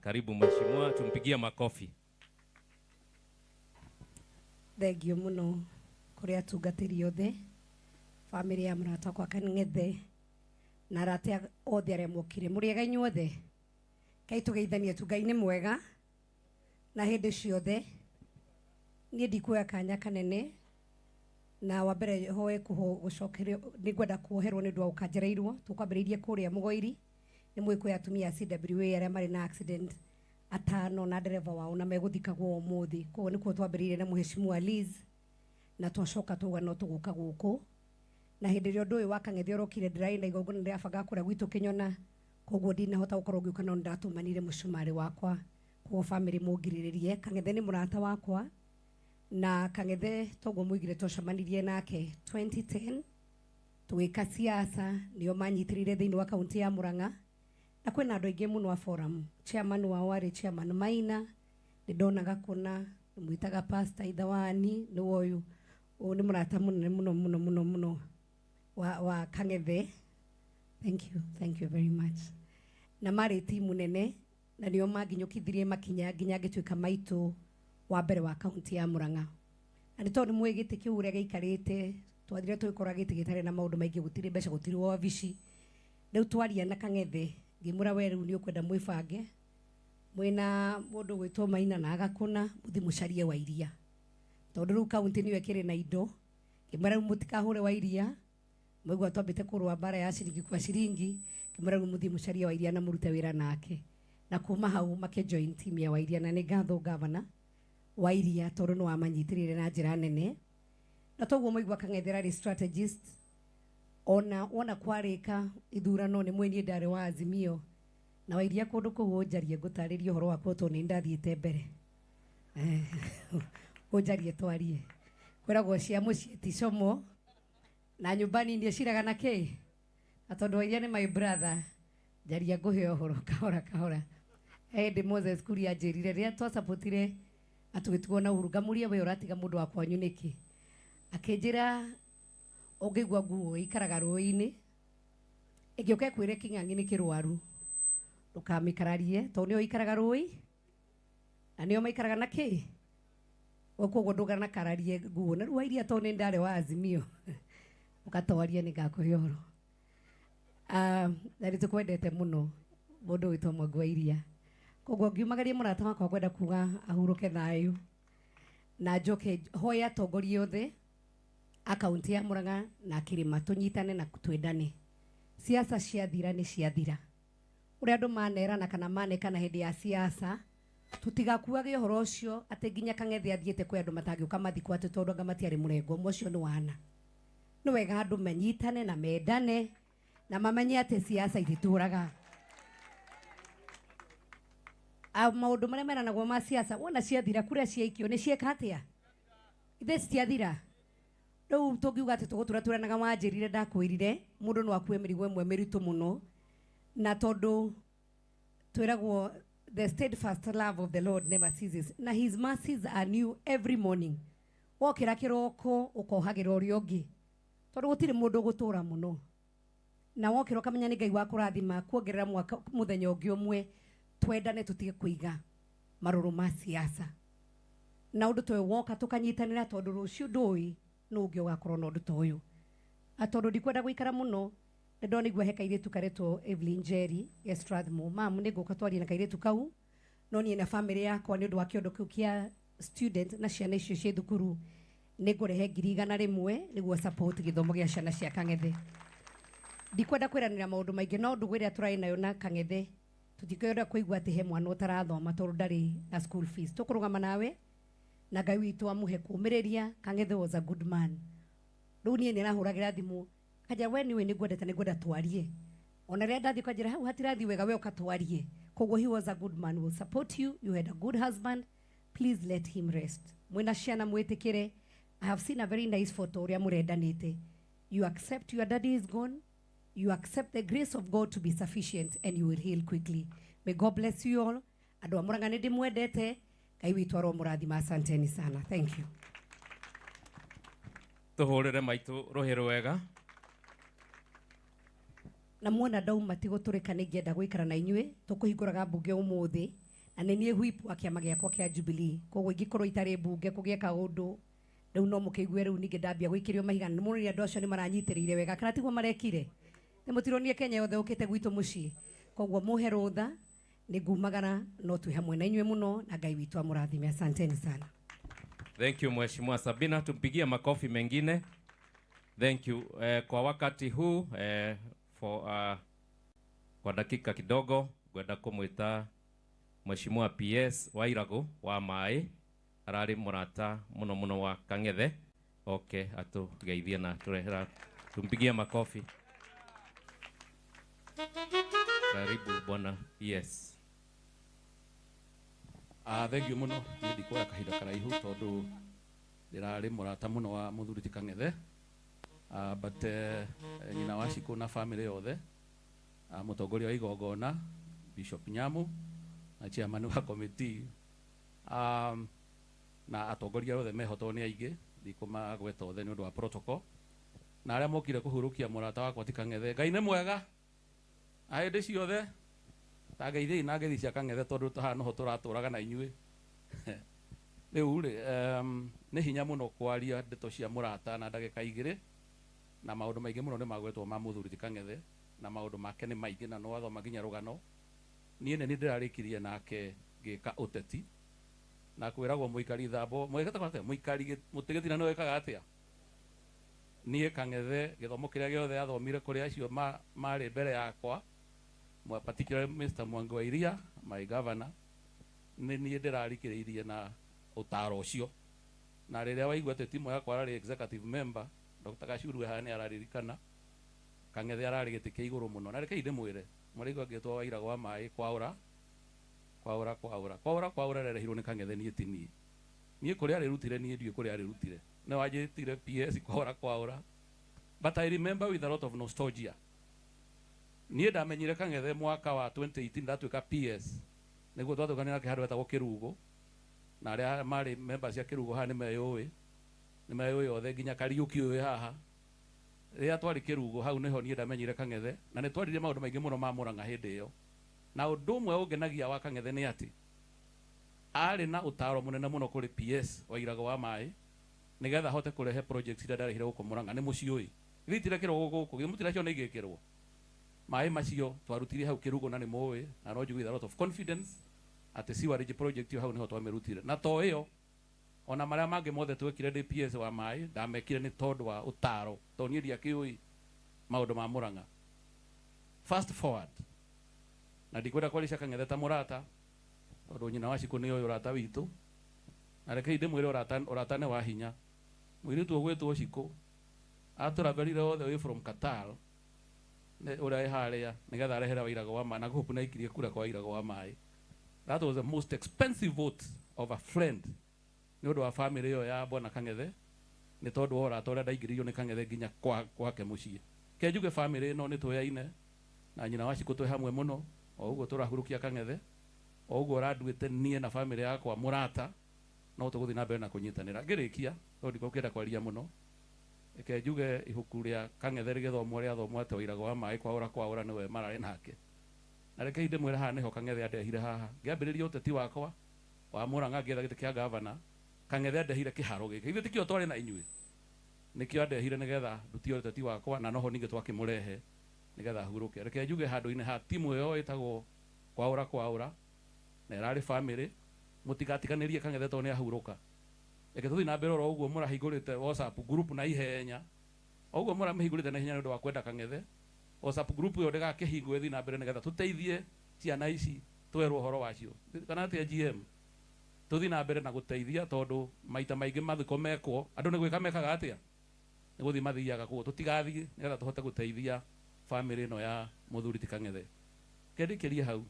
Karibu mheshimiwa, tumpigie makofi. Thengio mũno kũrĩ atungatĩri othe, bamĩrĩ ya mũrata wakwa Kang'ethe na arata othe arĩa mokire. Mũrĩega inyuothe? Kai tũgeithanie tu. Ngai nĩ mwega na hĩndĩ ciothe. Niĩ ndikuoya kanya kanene, na wa mbere hoe gũcokerio, nĩ ngwenda kuoherwo nĩ ũndũ wa gũka njereirwo. Tũkwambĩrĩirie kũrĩa Mũgoiri, nĩ mũĩ kwĩ atumia a CWA arĩa marĩ na accident atano na ndereba wao na megũthikagwo ũmũthĩ. Koguo nĩkuo twambĩrĩirie na Mheshimiwa Liz, na twacoka twauga no tũgũka gũkũ. Na hĩndĩ ĩrĩa ũndũ ũyũ wa Kang'ethe ũrokire, ndĩrarĩ na igongona ndĩrabangaga kũrĩa gwitũ Kĩnyona, koguo ndinahota gũkorwo ngĩũka, no nĩndatũmanire mũcumarĩ wakwa. Koguo bamĩrĩ mũngirĩrĩrie. Kang'ethe nĩ mũrata wakwa, na Kang'ethe toguo mũigire twacemanirie nake 2010 tũgĩka siasa, nĩo manyitĩrĩire thĩinĩ wa kaunti ya Murang'a, na kwĩna andũ aingĩ mũno a forum. Chairman wao arĩ Chairman Maina, nĩ ndonaga kũna mwĩtaga Pastor Ithawani, nĩwe ũyũ. Ũyũ nĩ mũrata mũnene mũno mũno mũno mũno wa Kang'ethe. Thank you, thank you very much. Na marĩ timu nene, na nĩo manginyũkithirie makinya nginya ngĩtuĩka maitũ wa mbere wa kaunti ya Murang'a. Na nĩ tondũ nĩ mũĩ gĩtĩ kĩu ũrĩa gĩikarĩte, twathire tũgĩkora gĩtĩ gĩtarĩ na maũndũ maingĩ, gũtirĩ mbeca, gũtirĩ wabici. Rĩu twaria na Kang'ethe, ngĩmwĩra we rĩu nĩ ũkwenda mwĩbange mwĩna mũndũ gwĩtwo Maina na Agakũna, mũthi mũcarie Wairia, tondũ rĩu kaunti nĩyo ĩkĩrĩ na indo. Ngĩmwĩra rĩu mũtikahũre Wairia, mwaigua twambĩte kũrũa mbara ya ciringi kwa ciringi. Ngĩmwĩra rĩu mũthiĩ mũcarie Wairia na mũrute wĩra nake, na kuma hau makĩjoin team ya Wairia. Na nĩ ngatho gavana Wairia tondũ nĩ wamanyitĩrĩire na njĩra nene. Na toguo mwaigua Kang'ethe arĩ strategist, ona wona kwarĩka ithurano nĩ mwĩ niĩ ndarĩ wa Azimio na Wairia kũndũ kũu. Ũnjarie ngũtarĩrie ũhoro wakwa tondũ nĩ ndathiĩte mbere. Ũnjarie twarie, kwĩragwo cia mũciĩ ti como na nyũmba nini ĩciraga na kĩ, na tondũ Wairia nĩ my brother, njaria ngũhe ũhoro kahora kahora. Hĩndĩ Moses Kuria anjĩrire rĩrĩa twasapotire na tũgĩtigwo na Uhuru, ngamũria, "We ũratiga mũndũ wa kwanyu nĩkĩ?" Akĩnjĩra, "Ũngĩigua nguo ĩikaraga rũĩ-inĩ ĩngĩũka ĩkwĩre kĩng'ang'i nĩ kĩrwaru, ndũkamĩkararie, tondũ nĩyo ĩikaraga rũĩ na nĩo maikaraga na kĩ. Koguo ndũganakararie nguo." Na rĩu Wairia, tondũ nĩ ndarĩ wa Azimio, ũgatwaria nĩ ngakũhe ũhoro. Na nĩ tũkwendete mũno mũndũ wĩtwo Mwangi wa Iria. Koguo ngiumagaria mũrata wakwa, ngwenda kuga ahurũke thayũ, na njoke hoye atongoria othe a kaunti ya Murang'a na Kĩrĩma tũnyitane na twendane. Siasa ciathira nĩ ciathira. Ũrĩa andũ manerana kana manekana hĩndĩ ya siasa, tũtigakuage ũhoro ũcio atĩ nginya Kang'ethe athiĩte kwĩ andũ matangĩũka mathikwo atĩ tondũ anga matiarĩ mũrengo ũmwe. Ũcio nĩ wana. Nĩ wega andũ manyitane na mendane na mamenye atĩ siasa ititũraga. Maũndũ marĩa meranagwo ma siasa, wona ciathira, kũrĩa ciaikio nĩ cieka atĩa? Ithe citiathira. Rĩu tũngiuga atĩ tũgũtũra twĩranaga wanjĩrire ndakwĩrire, mũndũ no akue mĩrigo ĩmwe mĩritũ mũno. Na tondũ twĩragwo the steadfast love of the Lord never ceases, na his mercies are new every morning. Wokĩra kĩroko ũkohagĩra ũrĩa ũngĩ, tondũ gũtirĩ mũndũ ũgũtũra mũno, na wokĩra ũkamenya nĩ Ngai wa kũrathima kuongerera mwaka mũthenya ũngĩ ũmwe. Twendane, tũtige kũiga marũrũ ma siasa na ũndũ ta ũyũ woka, tũkanyitanĩra, tondũ rũciũ ndũĩ nũ ũngĩ ũgakorwo na ũndũ ta ũyũ. Na tondũ ndikwenda gũikara mũno, nĩ ndonigua he kairĩtu karetwo Evelyn Njeri ya Strathmore. Mam, nĩ ngũka twarie na kairĩtu kau, no niĩ na bamĩrĩ yakwa, nĩ ũndũ wa kĩondo kĩu kĩa student na ciana icio ciĩ thukuru, nĩ ngũrehe 100,000 nĩguo support gĩthomo gĩa ciana cia Kang'ethe. Ndikwenda kwĩranĩra maũndũ maingĩ, no ndũgũ ĩrĩa tũrarĩ nayo na Kang'ethe, tũtikwenda kũigua atĩ he mwana ũtarathoma tondũ ndarĩ na school fees. Tũkũrũgama nawe na Ngai witũ amũhe kũũmĩrĩria. Kang'ethe was a good man. Rĩu niĩ nĩ arahũragĩra thimũ kanjĩra, "We nĩũĩ nĩ ngwendete, nĩ ngwenda twarie." Ona rĩrĩa ndathiĩ kanjĩra, "Hau hatirathiĩ wega, we ũka twarie." Koguo he was a good man, will support you. You had a good husband, please let him rest. Mwĩna ciana mwĩtĩkĩre. I have seen a very nice photo ũrĩa mũrendanĩte. You accept your daddy is gone, you accept the grace of God to be sufficient, and you will heal quickly. May God bless you all. Andũ a Mũrang'a, nĩ ndĩmwendete. Ngai witũ aromũrathima. Asanteni sana, thank you. Tũhũrĩre maitũ rũhĩ rwega. Na muona ndauma ti gũtũrĩka, nĩ ingĩenda gũikara na inyuĩ. Tũkũhingũraga mbunge ũmũthĩ na nĩ niĩ whip wa kĩama gĩakwa kĩa Jubilee, koguo ingĩkorwo itarĩ mbunge kũgĩe kaũndũ rĩu no mũkĩigue. Rĩu ningĩ ndambia gũikĩrio mahiga nĩ mũronire andũ acio nĩ maranyitĩrĩire wega, kana tiguo marekire? Nĩ mũtironie Kenya yothe ũkĩte gwitũ mũciĩ? Koguo mũhe rũtha nĩ ngumagara, no twĩ hamwe na inyuĩ mũno, na Ngai witũ amũrathime. Asanteni sana. Thank you, Mheshimiwa Sabina, tumpigie makofi mengine. Thank you. Kwa wakati huu kwa dakika kidogo ngwenda kumwita Mheshimiwa PS Wairagu wa Maĩ, ararĩ mũrata mũno mũno wa Kang'ethe, oke atũgeithie na tũrehera. Tumpigie makofi. Karibu, bwana PS. Ah, thank you muno. Niĩ ndikuoya kahinda karaihu tondu ndĩrarĩ mũrata mũno wa mũthuri ti Kang'ethe. But nyina wa Cikũ na family yothe, mũtongoria wa igongona Bishop Nyamu na chairman wa committee, na atongoria othe meho tondũ nĩ aingĩ, ndikũmagweta othe nĩ ũndũ wa protocol, na arĩa mokire kũhurũkia mũrata wakwa ti Kang'ethe. Ngai nĩ mwega na hĩndĩ ciothe. Ta ngeithiei na ngeithi cia Kang'ethe tondũ haha noho tũratũraga na inyuĩ. Rĩu rĩ, nĩ hinya mũno kwaria ndeto cia mũrata na ndagĩka 2, na maũndũ maingĩ mũno nĩ magwetwo ma mũthuri ti Kang'ethe, na maũndũ make nĩ maingĩ na nĩwathoma nginya rũgano. Niĩ nĩ niĩ ndĩrarĩkirie nake ngĩka ũteti, na kwĩragwo mũikari thambo mwĩkĩte atĩa, mũikari mũtĩ gĩtina nĩ wĩkaga atĩa. Niĩ Kang'ethe gĩthomo kĩrĩa gĩothe athomire kũrĩ acio marĩ mbere yakwa, particularly Mr. Mwangi wa Iria, my governor, nĩ niĩ ndĩrarikĩrĩirie na ũtaro ũcio. Na rĩrĩa waigua atĩ timu yakwa ararĩ executive member, Dr. Gacuru haha nĩ araririkana Kang'ethe ararĩ gĩtĩ kĩa igũrũ mũno. Na rekei ndĩmwĩre, mũraigua ngĩtwo Wairago wa Maĩ, kwaũra kwaũra kwaũra kwaũra kwaũra rerehirwo nĩ Kang'ethe. Niĩ ti niĩ, niĩ kũrĩa arĩrutire, niĩ ndiũĩ kũrĩa arĩrutire, nĩ wanjĩtire PS kwaũra kwaũra. But I remember with a lot of nostalgia, niĩ ndamenyire Kang'ethe mwaka wa 2018 ndatuĩka PS, nĩguo twatũkanĩra nake handũ hetagwo Kĩrugo, na arĩa marĩ members cia Kĩrugo haha nĩ meyũĩ, nĩ meyũĩ othe, nginya Kariũki ũyũ wĩ haha. Rĩrĩa twarĩ Kĩrugo hau nĩho niĩ ndamenyire Kang'ethe, na nĩ twaririe maũndũ maingĩ mũno ma Mũrang'a hĩndĩ ĩyo. Na ũndũ ũmwe ũngenagia wa Kang'ethe nĩ atĩ arĩ na ũtaro mũnene mũno kũrĩ PS Wairago wa Maĩ nĩgetha ahote kũrehe projects iria ndarehire gũkũ Mũrang'a. Nĩ mũciũĩ githĩ itirekĩrwo gũkũ? Githĩ mũtiraciona igĩkĩrwo maĩ macio twarutire hau Kĩrugo? Na nĩ mũĩ, na no njuge with a lot of confidence atĩ sewerage project ĩyo hau nĩho twamĩrutire, na to ĩyo, ona marĩa mangĩ mothe twekire ndĩ PS wa maĩ ndamekire nĩ tondũ wa ũtaro, tondũ niĩ ndiakĩũĩ maũndũ ma Mũrang'a. Fast forward, na ndikwenda kwarisha Kang'ethe ta mũrata tondũ nyina wa Cikũ nĩ ũyũ ũrata witũ, na rekei ndĩmwĩre, ũrata, ũrata nĩ wa hinya. Mũirĩtu ũgwĩtwo Cikũ atũraberire othe way from Qatar nĩ ũrĩa wĩ harĩa nĩgetha arehere Wairago wa Maĩ, na gũkũ nĩaikirie kura kwa Wairago wa Maĩ. That was the most expensive vote of a friend nĩ ũndũ wa family ĩyo ya bwana Kang'ethe, nĩ tondũ wa ũrata ũrĩa ndaingĩrĩirio nĩ Kang'ethe nginya kwake mũciĩ. Ke njuge family ĩno nĩ tũyaine na nyina wa Cikũ, twĩ hamwe mũno. O ũguo tũrahurũkia Kang'ethe, o ũguo ũranduĩte niĩ na family yakwa mũrata, no tũgũthiĩ na mbere na kũnyitanĩra. Ngĩrĩkia, tondũ ndikũkĩenda kwaria mũno, reke njuge ibuku rĩa Kang'ethe rĩgĩthomwo rĩathomwo atĩ Wairago wa Maĩ kwaũra kwaũra nĩwe mararĩ nake. Na rekei ndĩmwĩre, haha nĩho Kang'ethe andehire haha ngĩambĩrĩria ũteti wakwa wa Mũrang'a, ngĩetha gĩtĩ kĩa gavana. Kang'ethe andehire kĩharo gĩkĩ, ithuĩ tikĩo twarĩ na inyuĩ, nĩkĩo andehire nĩgetha ndutie ũteti wakwa, na noho ningĩ twakĩmũrehe nĩgetha ahurũke. Reke njuge handũ-inĩ ha timu ĩyo ĩtagwo kwaũra kwaũra na ĩrarĩ family, mũtigatiganĩrie Kang'ethe tondũ nĩ ahurũka. Reke tũthiĩ na mbere oro ũguo mũrahingũrĩte WhatsApp group na ihenya, o ũguo mũramĩhingũrĩte na ihenya nĩ ũndũ wa kwenda Kang'ethe. WhatsApp group ĩyo ndĩgakĩhingwo, ĩthiĩ na mbere nĩgetha tũteithie ciana ici twerwo ũhoro wacio, kana atĩa GM? Tũthiĩ na mbere na gũteithia, tondũ maita maingĩ mathiko mekwo andũ nĩ gwĩka mekaga atĩa? Nĩ gũthiĩ mathiaga. Koguo tũtigathiĩ nĩgetha tũhote gũteithia family ĩno ya mũthuri ti Kang'ethe. Kendĩkĩrie hau.